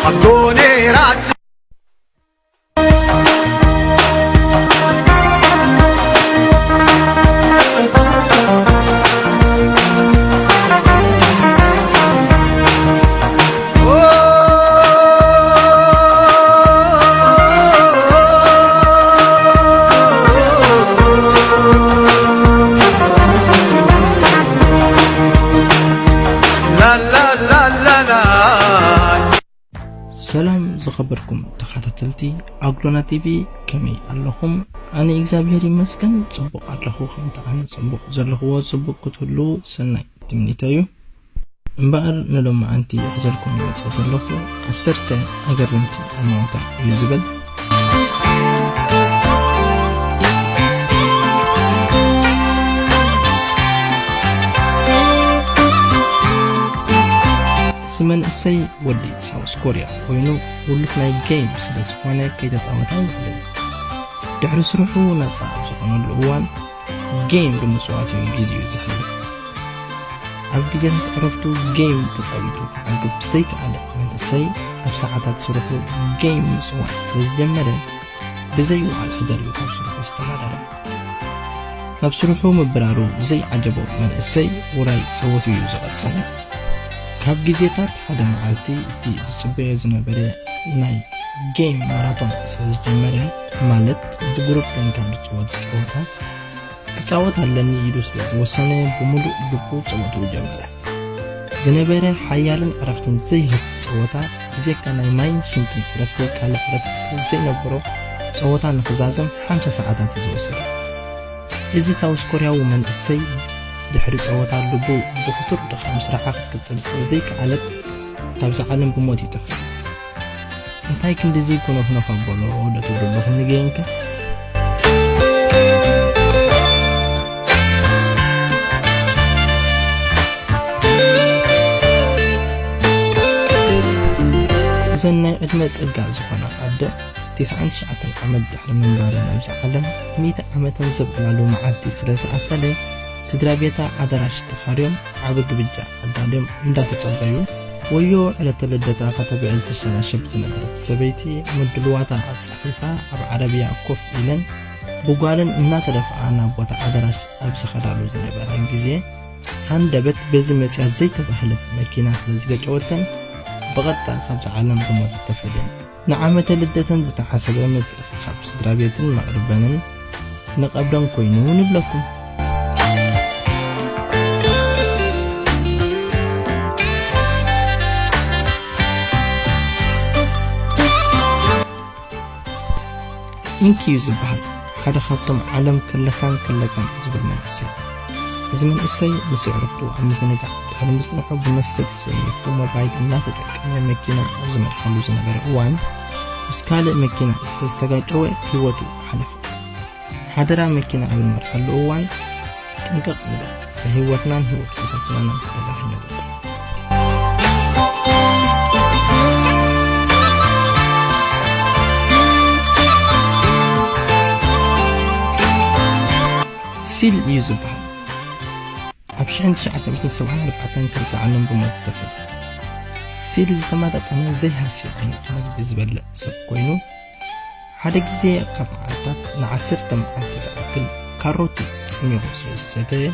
ኣቦኔራት ሰላም ዝኸበርኩም ተኸታተልቲ ኣግሎና ቲቪ፣ ከመይ ኣለኹም? ኣነ እግዚኣብሔር ይመስገን ጽቡቕ ኣለኹ። ከምቲ ኣነ ጽቡቕ ዘለኽዎ ጽቡቕ ክትህሉ ሰናይ ትምኒተይ እዩ። እምበኣር ንሎማዓንቲ ይሕዘልኩም መጽእ ዘለኹ ዓሰርተ ኣገረምቲ ኣማውታ እዩ ዝብል። እዚ መንእሰይ ወዲ ሳውስ ኮርያ ኮይኑ ውሉፍ ናይ ጌም ስለ ዝኾነ ከይተጻወተ ኣይውዕልን። ድሕሪ ስርሑ ነጻ ኣብ ዝኾነሉ እዋን ጌም ብምጽዋት እዩ ግዜኡ ዘሕልፍ። ኣብ ግዜታት ዕረፍቱ ጌም ተጻዊቱ ክዓግብ ብዘይከኣለ መንእሰይ ኣብ ሰዓታት ስርሑ ጌም ምጽዋት ስለ ዝጀመረ ብዘይ ውዓል ሕደር እዩ ካብ ስርሑ ዝተባረረ። ናብ ስርሑ ምብራሩ ዘይዓጀቦ መንእሰይ ውራይ ጸወቱ እዩ ዝቐጸለ። ካብ ግዜታት ሓደ መዓልቲ እቲ ዝጽበዮ ዝነበረ ናይ ጌም ማራቶን ስለ ዝጀመረ፣ ማለት ብግሩፕ ኮንካ ዝጽወት ጸወታ ክጻወት ኣለኒ ኢሉ ስለ ዝወሰነ ብምሉእ ልቡ ጸወትኡ ጀመረ። ዝነበረ ሓያልን ዕረፍትን ዘይህብ ጸወታ ብዘይካ ናይ ማይን ሽንትን ዕረፍቲ ካልእ ዕረፍቲ ስለ ዘይነበሮ ጸወታ ንኽዛዘም ሓምሳ ሰዓታት እዩ ዝወሰደ። እዚ ሳውስ ኮርያዊ መንእሰይ ድሕሪ ጸወታ ልቡ ብኽቱር ድኻም ስራሓ ክትቅጽል ስለ ዘይከኣለት ካብዛ ዓለም ብሞት ይጠፍእ። እንታይ ክንድዚ ኩነፍነፍ ኣበሎ ዶ ትብሉ ኣለኹም ንገይንከ? እዘን ናይ ዕድመ ጸጋ ዝኾና ኣደ ተስዓን ትሽዓተን ዓመት ድሕሪ ምንባረን ኣብዛ ዓለም ሚእቲ ዓመተን ዘብዕላሉ መዓልቲ ስለ ዝኣኸለ ስድራ ቤታ ኣዳራሽ ተኻርዮም ዓቢ ግብጃ ኣዳልዮም እንዳተጸበዩ፣ ወዮ ዕለተ ልደታ ከተብዕል ትሸናሸብ ዝነበረት ሰበይቲ ምድልዋታ ኣጻፊፋ ኣብ ዓረብያ ኮፍ ኢለን ብጓለን እናተደፍኣ ናብ ቦታ ኣዳራሽ ኣብ ዝኸዳሉ ዝነበራ ግዜ ሃንደበት በዚ መጽያ ዘይተባህለት መኪና ስለ ዝገጨወተን ብቐጥታ ካብዛ ዓለም ብሞት ተፈልየን። ንዓመተ ልደተን ዝተሓሰበ ምትእኽኻብ ስድራ ቤትን መቕርበንን ንቐብረን ኮይኑ ንብለኩም። ኢንኪ እዩ ዝበሃል ሓደ ካብቶም ዓለም ከለካን ከለካን ዝብል መንእሰይ። እዚ መንእሰይ ምስ ኣዕሩኽቱ ኣብ ምዝንጋዕ ድሕሪ ምጽንሑ ብመሰል ተሰኒፉ ሞባይል እናተጠቀመ መኪና ኣብ ዝመርሓሉ ዝነበረ እዋን ምስ ካልእ መኪና ስለ ዝተጋጨወ ህይወቱ ሓለፈት። ሓደራ መኪና ኣብ ንመርሓሉ እዋን ጥንቅቕ ንበል፣ ንህይወትናን ህይወት ፈተውትናን ሓደጋ ከይንወድቕ። ሲል እዩ ዝበሃል። ኣብ ሽሕን ትሽዓተ ሚእትን ሰብዓን ኣርባዕተን ከምዚ ዓለም ብሞት ተፈልየ። ሲል ዝተመጣጠነ ዘይሃስየ ዓይነት መግቢ ዝበልዕ ሰብ ኮይኑ ሓደ ግዜ ካብ መዓልታት ንዓሰርተ መዓልቲ ዝኣክል ካሮቲ ጸሚቑ ስለ ዝሰተየ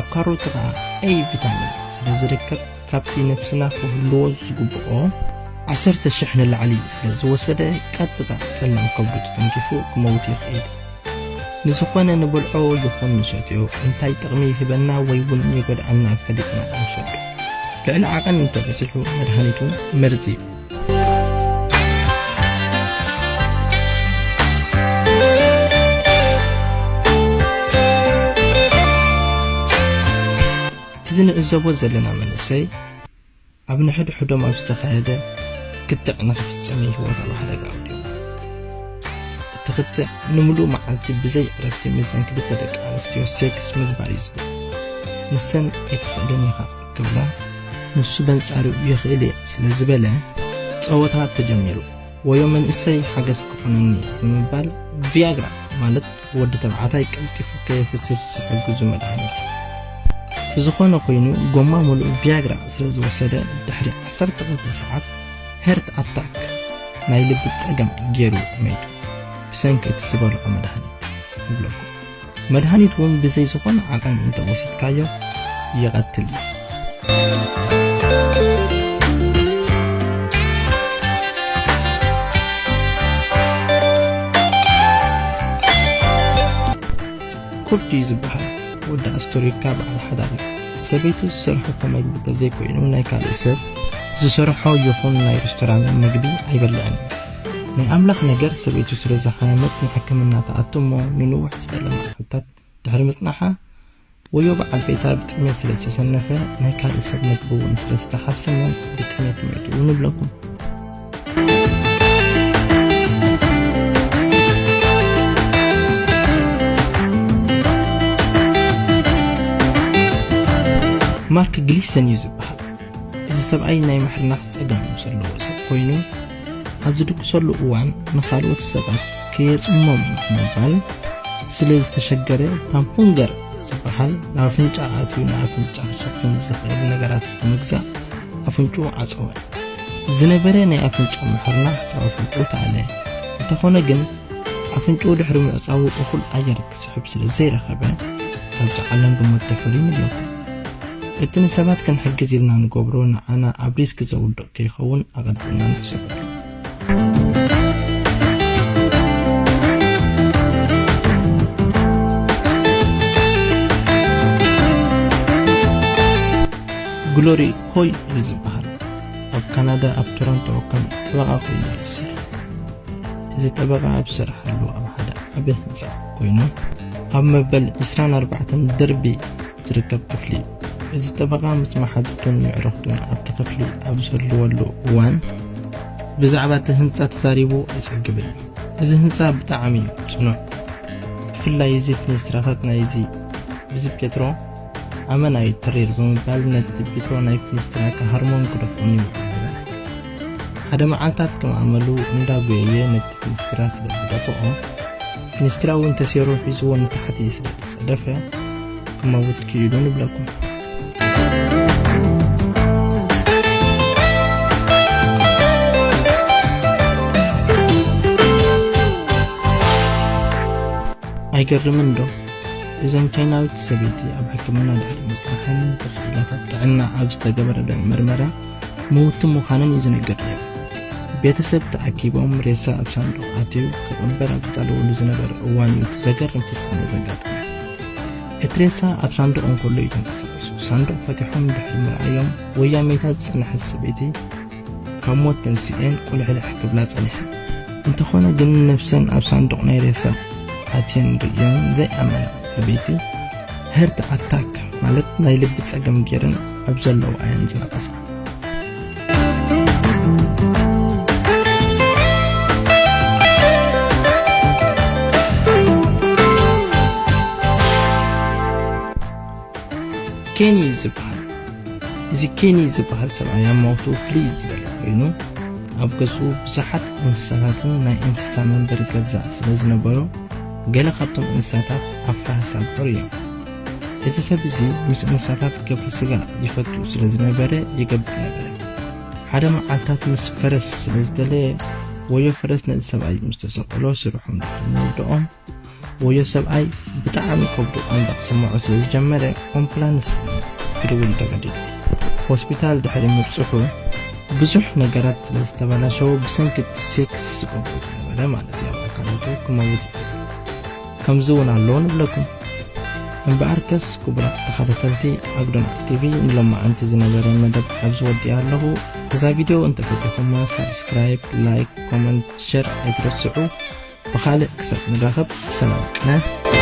ኣብ ካሮቲ ኸኣ ኤ ቪታሚን ስለ ዝርከብ ካብቲ ነብስና ክህልዎ ዝግብኦ ዓሰርተ ሽሕ ንላዕሊ ስለ ዝወሰደ ቀጥታ ጸላም ከብዱ ተተንኪፉ ክመውት ይኽእል። ንዝኾነ ንበልዖ ይኹን ንሰትዮ እንታይ ጥቕሚ ይህበና ወይ እውን ይጎድኣና ፈሊጥና ንውሰዶ። ልዕሊ ዓቐን እንተበዚሑ መድሃኒት እውን መርዚ እዩ። እዚ ንዕዘቦ ዘለና መንእሰይ ኣብ ንሕድሕዶም ኣብ ዝተኻየደ ክትዕ ንኽፍጸም እዩ ህይወት ኣብ ሓደጋ ኣውዲቑ። እቲ ክትዕ ንምሉእ መዓልቲ ብዘይ ዕረፍቲ ምስዘን ክልተ ደቂ ኣንስትዮ ሴክስ ምግባር እዩ ዝብል። ንሰን ኣይትኽእልን ኢኻ ክብላ ንሱ በንጻሩ ይኽእል እየ ስለ ዝበለ ጸወታ ተጀሚሩ። ወዮ መንእሰይ ሓገዝ ክኾነኒ ብምባል ቪያግራ ማለት ወዲ ተባዕታይ ቀልጢፉ ከየፍስስ ዝሕግዙ መድሃኒት እዩ። ብዝኾነ ኮይኑ ጎማ ሙሉእ ቪያግራ ስለ ዝወሰደ ድሕሪ ዓሰርተ ክልተ ሰዓት ሄርት ኣታክ ናይ ልቢ ጸገም ገይሩ መይቱ ብሰንኪ እቲ ዝበልዖ መድሃኒት ይብለኩም። መድሃኒት እውን ብዘይ ዝኾነ ዓቐን እንተ ወሲድካዮ ይቐትል እዩ። ኩርድ እዩ ዝበሃል። ወዲ ኣስቶሪካ በዓል ሓዳር እዩ። ሰበይቱ ዝሰርሖ ተመግቢ ተዘይኮይኑ ናይ ካልእ ሰብ ዝሰርሖ ይኹን ናይ ሬስቶራን ምግቢ ኣይበልዕን እዩ። ናይ ኣምላኽ ነገር ሰበይቱ ስለ ዝሓመመት ንሕክምና ትኣቱ እሞ ንንውሕ ዝበለ መዓልታት ድሕሪ ምጽናሓ ወዮ በዓል ቤታ ብጥሜት ስለ ዝተሰነፈ ናይ ካልእ ሰብ ምግቢ እውን ስለ ዝተሓሰመ ብጥሜት ሞይቱ ንብለኩም። ማርክ ግሊሰን እዩ ዝበሃል። እዚ ሰብኣይ ናይ ምሕርናኽ ጸገም ዘለዎ ሰብ ኮይኑ፣ ኣብ ዝድቅሰሉ እዋን ንኻልኦት ሰባት ከየጽምሞም ብምባል ስለ ዝተሸገረ፣ ታምፑንገር ዝበሃል ንኣፍንጫ ኣትዩ ንኣፍንጫ ክሸፍን ዝኽእል ነገራት ብምግዛእ ኣፍንጭኡ ዓጸወ። ዝነበረ ናይ ኣፍንጫ ምሕርናኽ ካብ ኣፍንጭኡ ተኣለ። እንተኾነ ግን፣ ኣፍንጭኡ ድሕሪ ምዕጻዉ እኹል ኣየር ክስሕብ ስለ ዘይረኸበ፣ ካብዚ ዓለም ብሞት ተፈልዩ ንብለኩም። እቲ ንሰባት ክንሕግዝ ኢልና ንገብሮ ንዓና ኣብ ሪስክ ዘውድቕ ከይኸውን ኣቐዲምና ንሕሰበሉ። ግሎሪ ሆይ እዩ ዝበሃል። ኣብ ካናዳ ኣብ ቶሮንቶ ከም ጠበቓ ኮይኑ ይሰርሕ። እዚ ጠበቓ ኣብ ዝሰርሓሉ ኣብ ሓደ ዓቢ ህንጻ ኮይኑ፣ ኣብ መበል ዕስራን ኣርባዕተን ደርቢ ዝርከብ ክፍሊ እዩ። እዚ ጠበቓ ምስ መሓዙቱን ምዕረኽቱን ኣብቲ ክፍሊ ኣብ ዝህልወሉ እዋን፣ ብዛዕባ እቲ ህንጻ ተዛሪቡ ኣይጸግብን እዩ። እዚ ህንጻ ብጣዕሚ እዩ ጽኑዕ። ብፍላይ እዚ ፊኒስትራታት ናይዚ፣ እዚ ፔትሮ ኣመና እዩ ተሪር ብምባል ነቲ ፒትሮ ናይ ፊኒስትራ ክሃርሞን ክደፍኦን ይውዕል ነበረ። ሓደ መዓልታት ከም ኣመሉ እንዳጎየየ ነቲ ፊኒስትራ ስለ ዝደፍኦ፣ ፊኒስትራ እውን ተሴሩ ሒዝዎ ንታሕቲ ስለ ዝጸደፈ ክመውት ክኢሉ ንብለኩም። ኣይገርምን ዶ? እዘን ቻይናዊት ሰበይቲ ኣብ ሕክምና ድሕሪ ምጽናሐን ብክኢላታት ጥዕና ኣብ ዝተገበረለን መርመራ ምውቲ ምዃነን እዩ ዝነገር ነይሩ። ቤተሰብ ተኣኪቦም ሬሳ ኣብ ሳንዱቕ ኣትዩ ክቕበር ኣብ ዝጠለበሉ ዝነበረ እዋን እዩ እቲ ዘገርም ፍጻመ ዘጋጠመ። እቲ ሬሳ ኣብ ሳንዱቕ እንከሎ እዩ ተንቀሳቒሱ። ሳንዱቕ ፈቲሖም ድሕሪ ምርኣዮም ወያሜታ ዝጸንሐት ሰበይቲ ካብ ሞት ተንሲኤን ቁልሕልሕ ክብላ ጸኒሐን። እንተኾነ ግን ነብሰን ኣብ ሳንዱቕ ናይ ሬሳ ኣትየን ርእየን ዘይኣመና ሰበይቲ ሄርት ኣታክ ማለት ናይ ልቢ ጸገም ገይረን ኣብ ዘለዋ እየን ዝነቐጻ። ኬኒ እዩ ዝበሃል። እዚ ኬኒ ዝበሃል ሰብኣይ ኣማውትኡ ፍልይ ዝበለ ኮይኑ፣ ኣብ ገዝኡ ብዙሓት እንስሳታትን ናይ እንስሳ መንበሪ ገዛ ስለ ዝነበሮ፣ ገለ ካብቶም እንስሳታት ኣፍራስ ኣብዑር እዮም። እዚ ሰብ እዚ ምስ እንስሳታት ግብረ ስጋ ይፈቱ ስለ ዝነበረ ይገብር ነበረ። ሓደ መዓልታት ምስ ፈረስ ስለ ዝደለየ፣ ወዮ ፈረስ ነዚ ሰብኣይ ምስ ተሰቀሎ ስርሖም ድሕሪ ምውድኦም፣ ወዮ ሰብኣይ ብጣዕሚ ከብዱ ቃንዛ ክስምዖ ስለ ዝጀመረ፣ ኣምቡላንስ ክድውል ተገዲዱ። ሆስፒታል ድሕሪ ምብጽሑ፣ ብዙሕ ነገራት ስለ ዝተበላሸወ፣ ብሰንኪ እቲ ሴክስ ዝገብሮ ዝነበረ ማለት እዩ፣ ኣብ ኣካላቱ ክመውት እዩ። ከምዚ እውን ኣሎ ንብለኩም። እምበኣርከስ ክቡራት ተኸታተልቲ ኣግዶና ቲቪ፣ ንሎማዓንቲ ዝነበረ መደብ ኣብዚ ወዲኣ ኣለኹ። እዛ ቪድዮ እንተፈቲኹማ፣ ሳብስክራይብ፣ ላይክ፣ ኮመንት፣ ሸር ኣይትረስዑ። ብኻልእ ክሳብ ንራኸብ ሰላም ቅነ።